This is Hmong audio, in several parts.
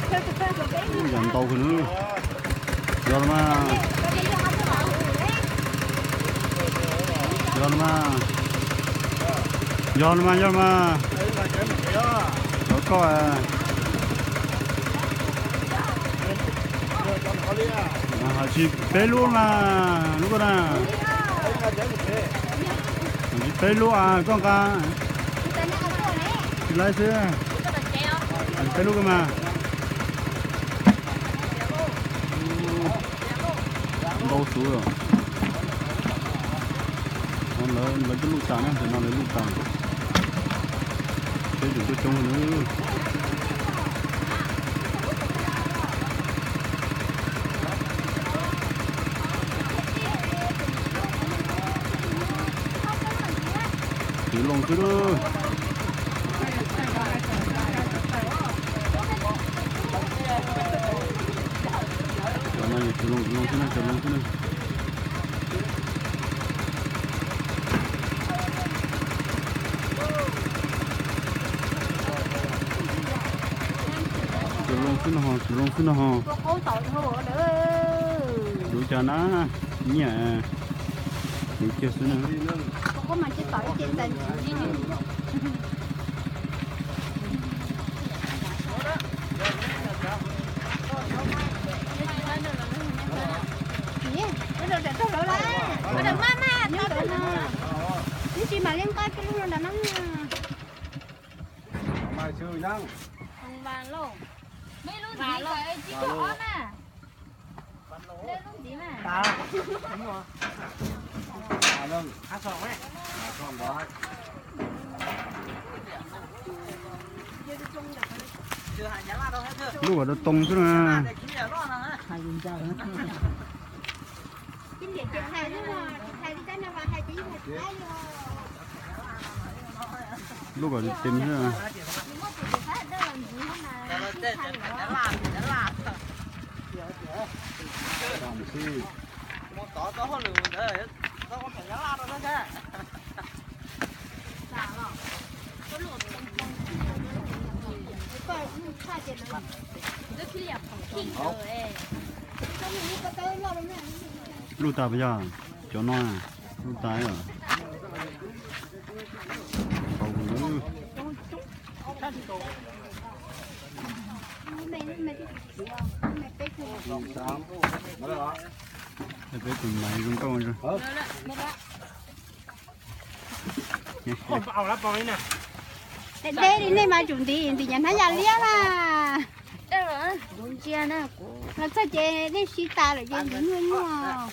Yog ntau kawg na. Yog los mas. Yog los mas. Yog los mas, yog los mas. Yog koj. Hais tsis peb lub mas, lub koj na. Hais tsis peb lub a, koj nqa. Tsis laib xwb. Hais tsis peb lub koj mas. Ntau xwb os. No lawv, lawv twb luj tas na, tam no lawv luj tas. Peb tseem tuaj coob li. Tsis loo xwb lawm. Cov no yog tsis loo, tsis loo xwb na, tsis loo xwb na. Tsis loo xwb no ho, tsis loo xwb no ho. Yuav cas na, nyiaj yuav kiag xwb na. Tsis mam li nqa kiag lub no nram no. Lub kom tau too xwb na. Lub kom tes xwb. Luj tas puas yog? Cov no luj tas. Peb tus maiv zoo nkauj. Deb deb li nej mas tsum ntim ntim nyias hnab yas liab na. Los txog ces nej siv tas lawm ces ntim nyuaj nyuaj.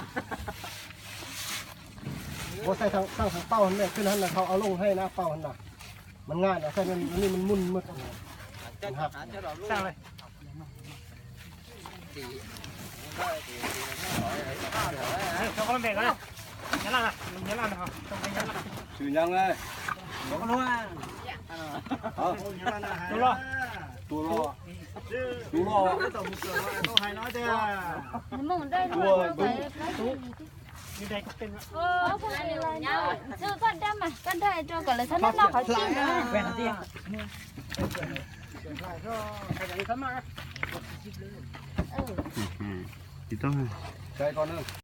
Tsis tau.